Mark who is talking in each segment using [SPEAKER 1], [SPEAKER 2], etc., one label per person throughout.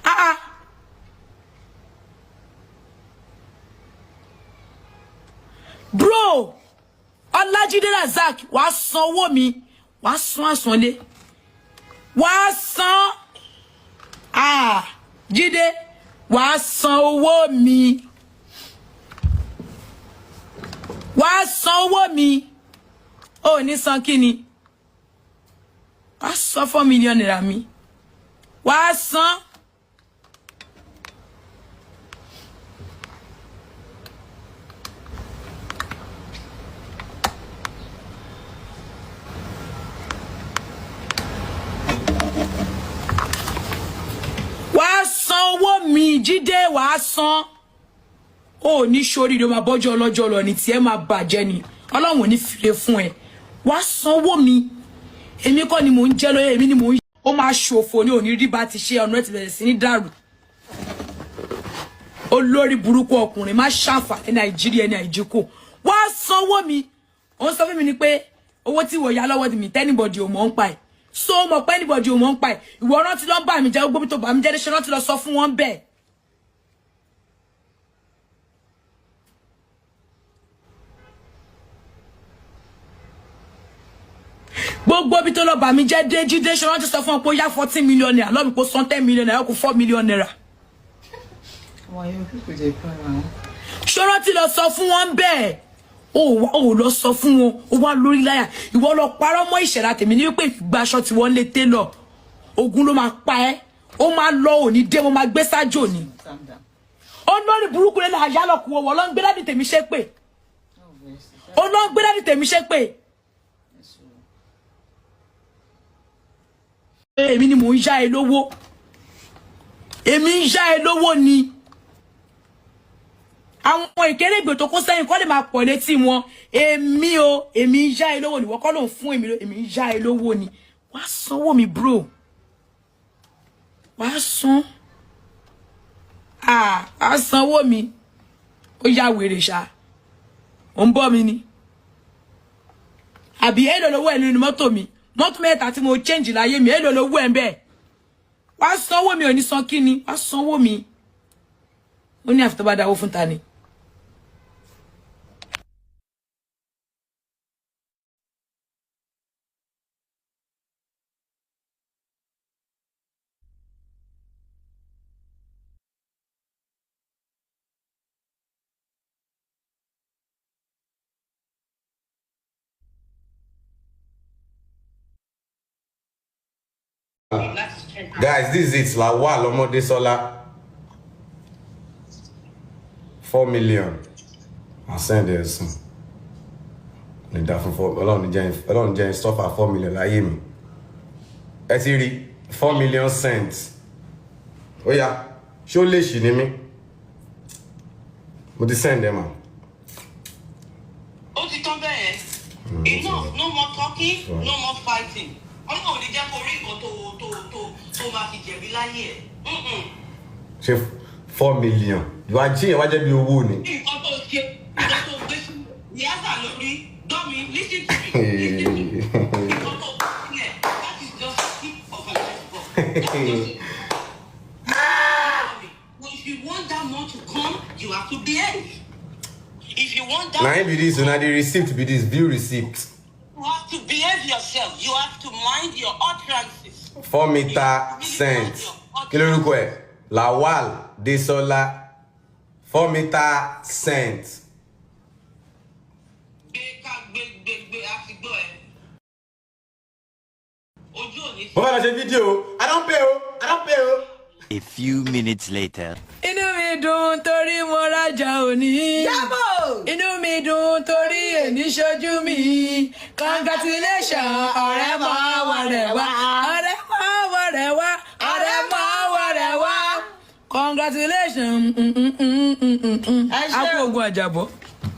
[SPEAKER 1] Ah ah. Bro, Ọlájídé Razak, wàá san owó mi, wàá san àsanlé, wàá san. Ah, Jídé, wàá san owó mi, wàá san owó mi. Ó ní san kí ni? Wàá san ₦4 million mi, wàá san. Wàá san owó mi, Jídé, wàá san. Ó ní sóríire, máa bọ́jọ́ ọlọ́jọ́ lọ ní tiẹ̀ máa bàjẹ́ ni. Ọlọ́run ò ní fìrè fún ẹ. Wàá san owó mi. Èmi kọ́ ni mò ń jẹ́ lóye, èmi ni mò ń. Ó máa ṣòfò ní òní rí bá ti ṣe, ọ̀nà ẹ̀ ti bẹ̀rẹ̀ sí ní dàrú. Olórí burúkú ọkùnrin má ṣàǹfààní Nàìjíríà ní àìjíkò. Wàá san owó mi. Ó ń sọ fún mi ni pé owó tí wò yá lọ́wọ́ mi, t' anybody ò mọ̀ ń pa ẹ̀. So mọ̀ pé anybody ò mọ̀ ń pa ẹ̀. Ìwọ rántí lọ bà mí jẹ́, gbogbo tó bà mí jẹ́, ṣe rántí lọ sọ fún wọn bẹ́ẹ̀. Gbogbo ibi tó lọ bà mí jẹ́ dé, Jídé, ṣe rántí sọ fún ọ pé ó yá ₦14 million lọ́mi, kó san ₦10 million, kó ₦4 million.
[SPEAKER 2] Why you people dey para?
[SPEAKER 1] Ṣé rántí lọ sọ fún wọn bẹ́ẹ̀? Ó wá, ó lọ sọ fún wọn, ó wá lórí láyà. Ìwọ lọ parọ́ mọ́ ìṣẹ̀dá tèmi ní wípé ìgbàṣọ tí wọ́n lé télọ̀. Ogun ló máa pa ẹ́, ó máa lọ òní dé, mo máa gbé sájò ni.
[SPEAKER 2] Calm down.
[SPEAKER 1] Ó lórí burúkú lẹ́la àyálọ̀kù wọ̀ ló ń gbé daddy tèmi ṣépè.
[SPEAKER 2] No vex.
[SPEAKER 1] Ó ló ń gbé daddy tèmi ṣépè. Èmi ni mò ń yá ẹ lówó, èmi ń yá ẹ lówó ni. Àwọn ìkérégbè tó kó sẹ́yìn kọ́ lè máa pọ̀ létí wọn. Èmi o, èmi ń yá ẹ lówó ni. Wọ́n kọ́ ló ń fún èmi, èmi ń yá ẹ lówó ni. Wàá sanwó mi, bro, wàá san. Ah, wàá sanwó mi. Ó yá wèrè ṣá, ò ń bọ́ mi ni àbí? Èlò lówó ẹ̀ nínú mọ́tò mi? Mọ́tò mẹ́ta tí mo change láyé mi, èlò lówó ẹ̀ ń bẹ́ẹ̀? Wàá sanwó mi. Ò ní san kí ni? Wàá sanwó mi. Ó ní àfi tó bá dáwó fún ta ni.
[SPEAKER 3] Guys, this is it. Lawal Omodesola. 4 million. I'll send it soon. Ní dá fún four. Ọlọ́run jẹ́ suffer 4 million láyé mi. Ẹ ti rí 4 million cents. Ó yá, ṣé ó lè ṣì ní mí? Mo ti send ẹ mà.
[SPEAKER 4] Ó ti tán bẹ́ẹ̀. Enough, no more talking, no more fighting. Ọlọ́run ò ní jẹ́ kó rí nǹkan tó máa fi jẹ̀bi láyé ẹ̀.
[SPEAKER 3] Ṣé 4 million? Ìwà jíyàn wá jẹ́ bí owó ni.
[SPEAKER 4] Nǹkan tó ṣe, nǹkan tó gbé sí ìyáza lórí dọ́mi, listen to me, listen to me. Nǹkan tó gbé sílẹ̀, that is just the tip of an iceberg. That's just it. But if you want that money to come, you have to behave. If you want that
[SPEAKER 3] Na him be this, na the receipt be this, bill receipt.
[SPEAKER 4] You have to behave yourself. You have to mind your utterances.
[SPEAKER 3] 4 meter cent. Kí lórúkọ ẹ̀? Lawal Desola. 4 meter cent.
[SPEAKER 4] Gbé ká gbé gbé gbé, a ti gbọ́ ẹ. Ojú òní.
[SPEAKER 3] Mo fẹ́ lọ ṣe fídíò. I don pay o, I don pay o.
[SPEAKER 5] A few minutes later.
[SPEAKER 1] Inú mi dùn torí mo rajà òní.
[SPEAKER 2] Jábọ̀!
[SPEAKER 1] Inú mi dùn torí èní ṣojú mi. Congratulations, ọ̀rẹ́ máa wà rẹ̀ wá, ọ̀rẹ́ máa wà rẹ̀ wá, ọ̀rẹ́ máa wà rẹ̀ wá. Congratulations.
[SPEAKER 2] Ẹ ṣé
[SPEAKER 1] A kú
[SPEAKER 2] o.
[SPEAKER 1] ogun àjàbọ̀.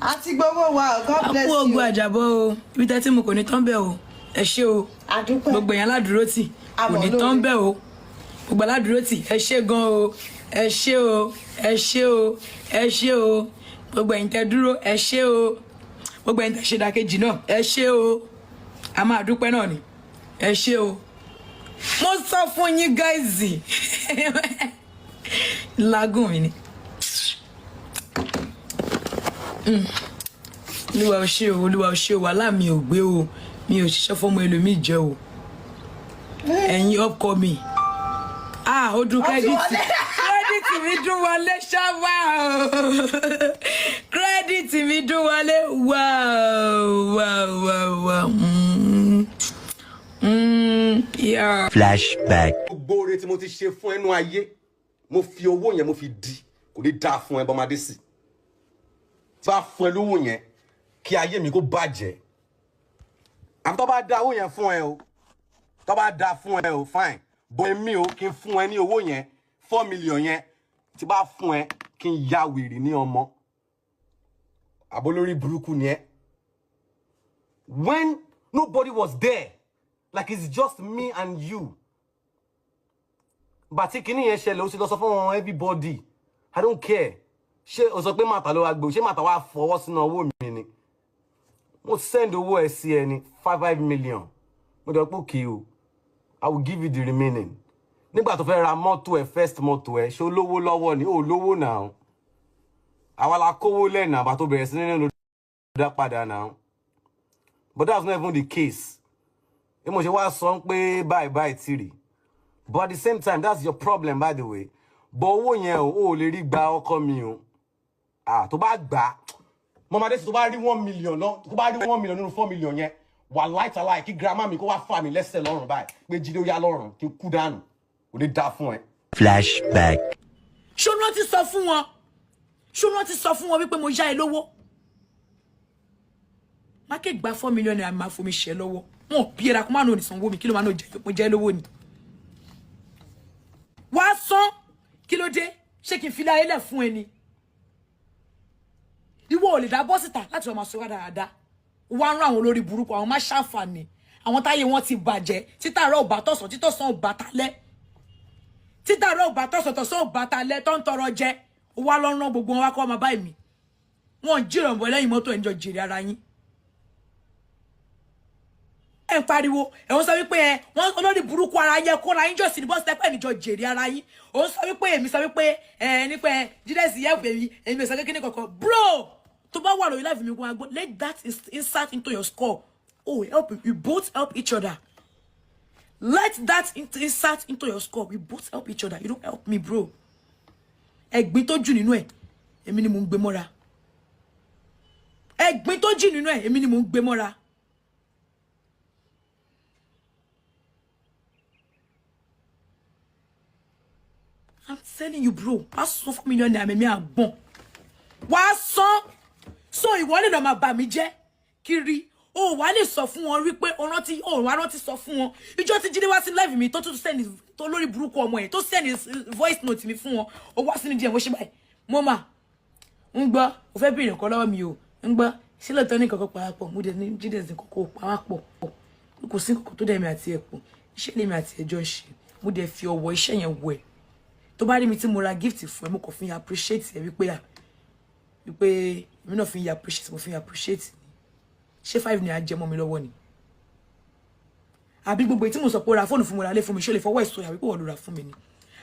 [SPEAKER 2] Àti gbowó wa o, God
[SPEAKER 1] A
[SPEAKER 2] bless
[SPEAKER 1] kú
[SPEAKER 2] you.
[SPEAKER 1] ogun àjàbọ̀ o. Ibi tẹ́tí mo kò ní tán bẹ́ẹ̀ o. Ẹ ṣé o.
[SPEAKER 2] Àdúpẹ́.
[SPEAKER 1] Gbogbo èèyàn aládùúró tì kò
[SPEAKER 2] Àmọ̀
[SPEAKER 1] ní
[SPEAKER 2] lóore.
[SPEAKER 1] tán bẹ́ẹ̀ o. Gbogbo aládùúró tì, ẹ ṣé gan o, ẹ ṣé o, ẹ ṣé o, ẹ ṣé o. Gbogbo ẹ̀yin tẹ́ dúró, ẹ ṣé o. Gbogbo ẹ̀yin tẹ́ ṣe dàkejì náà, ẹ ṣé o. A máa dúpẹ́ náà ni. Ẹ ṣé o. Mo Sọ fún yín, guys, lágùn mi ni. Olúwa ò ṣe o, Olúwa ò ṣe o. Wàhálà mi ò gbé o, mi ò ṣiṣẹ́ fọ́mọ ẹlòmíì jẹ́ o. Ẹ̀yin upcoming, ah, ó dún. Credit, credit mi dún wọlé ṣáwá o, credit mi dún wọlé. Wow. Yeah.
[SPEAKER 5] Flashback.
[SPEAKER 3] Gbogbo oore tí mo ti ṣe fún ẹnu ayé, mo fi owó yẹn, mo fi di. Kò ní dáa fún ẹ, bọ́mọdé sí tí bá fún ẹ lówó yẹn, kí ayé mi kó bàjẹ́. Àfi tó bá dá owó yẹn fún ẹ o, tó bá dá fún ẹ o, fine. Bọ́ èmi o, kí n fún ẹ ní owó yẹn, 4 million yẹn, tí bá fún ẹ, kí n ya wèrè ní ọmọ àbólórí burúkú ni ẹ. When nobody was there, like it's just me and you, bàtí kinní yẹn ṣẹlẹ̀, ó sì lọ sọ fún wọn, everybody. I don't care. Ṣé o sọ pé màtà ló wá gbé o? Ṣé màtà wá fọwọ́ sínú owó mi ni? Mo send owó ẹ sí ẹ ní 5 5 million. Mo dẹ̀ pé okay o, I will give you the remaining nígbà tó fẹ́ ra mọ́tò ẹ, first mọ́tò ẹ. Ṣé o lówó lọ́wọ́ ni? O lówó náà. Àwa la kówó lẹ́nà àbá tó bẹ̀rẹ̀ sí nínú dá padà náà. But that's not even the case. Bí mo ṣe wá sọ pé báyìí báyìí tìrì, but at the same time, that's your problem, by the way. But owó yẹn o, ò lè rí gba, ọkọ mi o. Ah, tó bá gbà á, mọ̀mọ́dé, tó bá rí 1 million lọ, tó bá rí 1 million nínú 4 million yẹn, wà láìtàláì, kí grandma mi kó wá fà mí lẹ́sẹ̀ lọ́rùn báyìí pé Jídé, ó yá lọ́rùn, kí n kú dànù. Kò ní dá fún ẹ.
[SPEAKER 5] Flashback.
[SPEAKER 1] Ṣó rántí sọ fún wọn? Ṣó rántí sọ fún wọn wípé mo yá ẹ lówó? Má ké gba ₦4 million, máa fomi ṣẹ lọ́wọ́. Wọn ò bí ẹra kó má nù ní sanwó mi. Kí ló máa nù jẹ? Mo jẹ lówó ni, wàá san. Kí ló dé? Ṣé kí n fi láyé lẹ̀ fún ẹ ni? Ìwọ ò lè dá bọ́ síta láti wọ́n máa sọ dáadáa. Wá ń rán àwọn olórí burúkú, àwọn má ṣàǹfààní, àwọn táyé wọn ti bàjẹ́. Títàrọ̀ ò bá tọ̀sán, títọ̀sán ò bá talẹ́, títàrọ̀ ò bá tọ̀sán, tọ̀sán ò bá talẹ́, tó ń tọrọ jẹ. Wá lọ rán gbogbo wọn wá kọ́ ọmọ báyìí mi. Wọn ń jìrọ̀ bọ̀ lẹ́yìn mọ́tò ẹ̀ ń jọ jèrè ara yín. Ẹ ń pariwo, ẹ ń sọ wípé ẹ wọn olórí burúkú ara yẹ kóra yín jọ sí ní bọ́sì tẹ́pẹ́ níjọ jèrè ara yín. Ó ń sọ wípé èmi sọ wípé ẹ nípa ẹ jídẹ́sì yẹ pé mi, èmi ò sọ kékeré kankan. Bro, tó bá wà lórí life mi, kó máa gbọ́. Let that insert into your skull. Oh, help, we both help each other. Let that insert into your skull. We both help each other. You don't help me, bro. Ẹ̀gbin tó jù nínú ẹ̀, èmi ni mò ń gbé mọ́ra. Ẹ̀gbin tó jù nínú ẹ̀, èmi ni mò ń gbé mọ́ra. I'm telling you, bro, wàá san ₦4 million mi àgbọ̀n. Wàá san. So ìwọ lè lọ máa bà mí jẹ́ kiri. O wà lè sọ fún wọn wípé o rántí, o wà rántí sọ fún wọn. Ìjọ tí Jídé wá sí live mi, tó tún send, tó lórí burúkú ọmọ yẹn tó send voice note mi fún wọn, o wá sínú díẹ̀, mo ṣe báyìí. Mo mà ń gbọ́, o fẹ́ béèrè nǹkan lọ́wọ́ mi o. Ń gbọ́ sílẹ̀ tán ní kankan parapọ̀. Mo dẹ̀ ní Jídé sí kókó parapọ̀. Kò sí nǹkan tó dẹ̀ mi àti ẹ̀ pọ̀. Iṣẹ́ lèmi àti ẹjọ́ ń ṣe. Mo dẹ̀ fi ọwọ́ iṣẹ́ yẹn wọ̀ ẹ̀. Tó bá rí mi tí mo ra gift fún ẹ, mo kàn fi appreciate ẹ wípé à wípé èmi náà fi ń appreciate, mo fi ń appreciate ni. Ṣé five naira jẹ mọ́ mi lọ́wọ́ ni? Àbí gbogbo èyí tí mo sọ pé ó ra fóònù fún mi, ra lé fún mi, ṣé o lè fọwọ́ ẹ̀ sọ̀yà wípé wọ́n ló ra fún mi ni?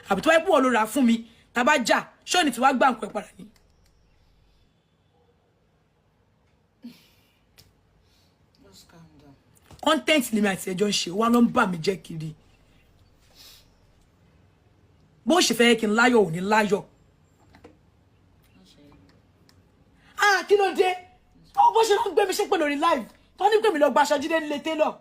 [SPEAKER 1] Àbí tó wáyé pé wọ́n ló ra fún mi, tá bá jà, ṣé òní tí wàá gbà nǹkan ẹ̀ padà ni?
[SPEAKER 2] Just calm down.
[SPEAKER 1] Content lèmi àti ẹjọ́ ń ṣe, wá ló ń bà mí jẹ́ kiri. Bó ṣe fẹ́ kí n láyọ̀, ò ní láyọ̀. Ah, kí ló dé? Báwo bó ṣe ló ń gbé mi ṣépè lórí live, tó ní pè mí lọ gba aṣọ Jídé nílé tailor?